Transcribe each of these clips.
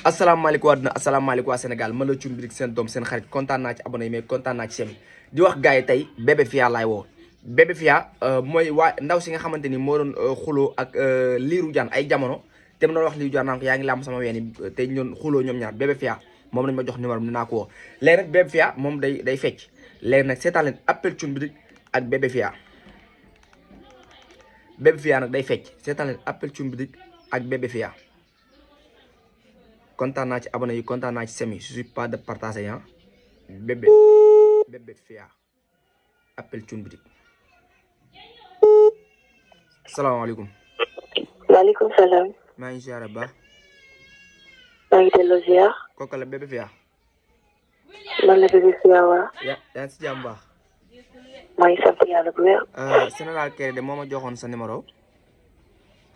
asalaamaaleykum àdduna asalaamaaleykum waa Sénégal man la Thioune Boutique seen doom seen xarit kontaan naa ci abonné yi mais kontaan naa ci seen di wax gars yi tey Bébé Fia laay woo Bébé Fia mooy waa ndaw si nga xamante ni moo doon xuloo ak Lirou Diane ay jamono te mu doon wax Lirou Diane naan ko yaa ngi làmb sama weeni te ñu doon xuloo ñoom ñaar Bébé Fia moom lañ ma jox numéro bi dinaa ko woo léegi nag Bébé Fia moom day fecc léegi nag seetaan leen appel Thioune Boutique ak Bébé Fia Bébé Fia nag day fecc seetaan leen appel Thioune Boutique ak Bébé Fia kontaan naa ci abonné yi kontaan naa ci semi je suis pas de partager hein Bébé Fia appel Thioune Boutique. salaamaaleykum. waaleykum salaam. maa ngi ziar ba. maa ngi delloo ziar. kooku la Bébé Fia. man la Bébé Fia waa. yaa ngi si jàmm baax. maa ngi sant yàlla bu wér. Sénégal Kéré de moo ma joxoon sa numéro.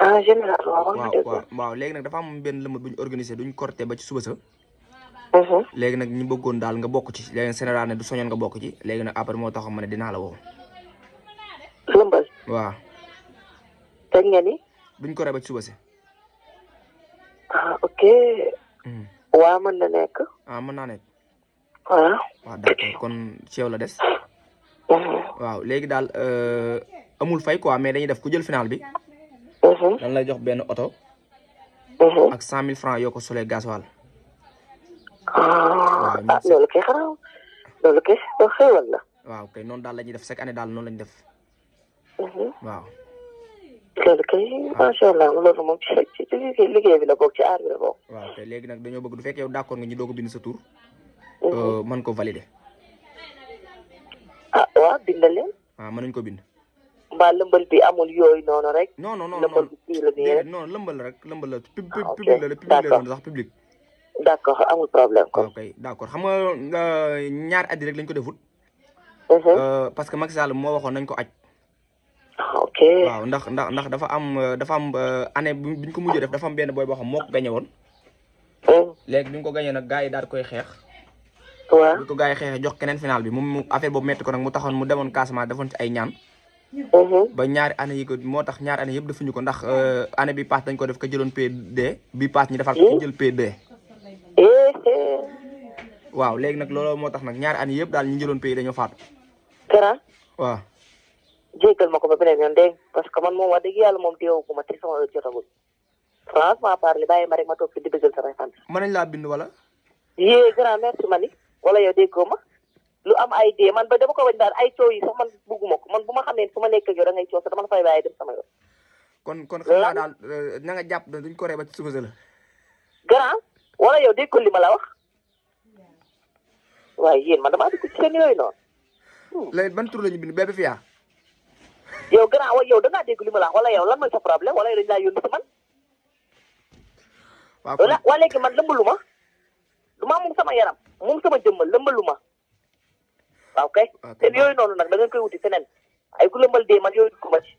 ah général waaw léegi nag dafa am benn lëmb bu ñu organisé duñ korté ba ci suba sa. léegi nag ñu bëggoon daal nga bokk ci léegi Sénégal ne du soñoon nga bokk ci léegi nag après moo tax ma ne dinaa la woo. lëmbal. waaw. kañ nga ni. duñ koré ba ci suba si. ah ok. waa mën na nekk. mën naa nekk. waaw. waaw d'accord kon ci yow la des. waaw léegi daal amul fay quoi mais dañuy def ku jël final bi. dan lay jox benn oto. ak 100 000 francs yoo ko solee gasoil. loolu kay xanaa loolu kay xéewal la. waaw kay noonu daal la ñuy def chaque année daal noonu la ñuy def. waaw. loolu kay macha allah loolu moom ci liggéey bi la bokk ci aar bi la bokk. waaw kay léegi nag dañoo bëgg du fekkee yow d'accord nga ñu doog a bind sa tur. mën ko valider. waaw bindal leen. mën nañu ko bind. mbaa lëmbal bi amul yooyu noonu rek. non lëmbal bi fii la nii rek. non lëmbal la rek lëmbal la public la public la doon sax public. d'accord amul problème kon. ok d'accord xam nga ñaari at rek lañ ko defut. parce que Macky Sall moo waxoon nañ ko aj. ok waaw ndax dafa am année biñ ko mujjee def dafa am benn booy boo xam moo ko gañe woon. léegi bi ñu ko gañee nag gars yi daal koy xeex. waaw bi ko gars yi xeexee jox keneen final bi moom affaire boobu metti ko nag mu taxoon mu demoon Casamance defoon ci ay ñaan. ba ñaari année yi ko moo tax ñaari année yëpp defuñu ko ndax année bi pass dañ ko def ko jëloon P2 bi pass ñu defal ko jël P2. waaw léegi nag loolu moo tax nag ñaari année yëpp daal ñu jëloon P dañoo faatu. Kara. waaw. jéggal ma ko ba beneen yoon dégg parce que man moom wax dëgg yàlla moom teewu ko ma te sama heure jotagul franchement parler bàyyi ma rek ma toog fi di bëggal samay fan. mën nañ laa bind wala. yee grand merci mani wala yow déggoo ma lu am ay dee man ba dama ko wañ daal ay coow yi sax man bugguma ko man bu ma xam ne su ma nekk ak yow da ngay coow sax dama la fay bàyyi dem sama yoon. kon xam naa daal na nga jàpp duñ ko ree ba ci suba la. grand wala yow déggoo li ma la wax waaye yéen man damaa dugg ci seen yooyu noonu. léegi ban tur la ñu bind Bébé Fia. yow grand wa yow da ngaa dégg li ma la wax wala yow lan mooy sa problème wala yow dañu laa yónni si man. waaw wala léegi man lëmbalu ma du ma moom sama yaram moom sama jëmmal lëmbalu ma. waaw kay te yooyu noonu nag da ngeen koy wuti feneen ay ku lëmbal dee man yooyu ko ma ci.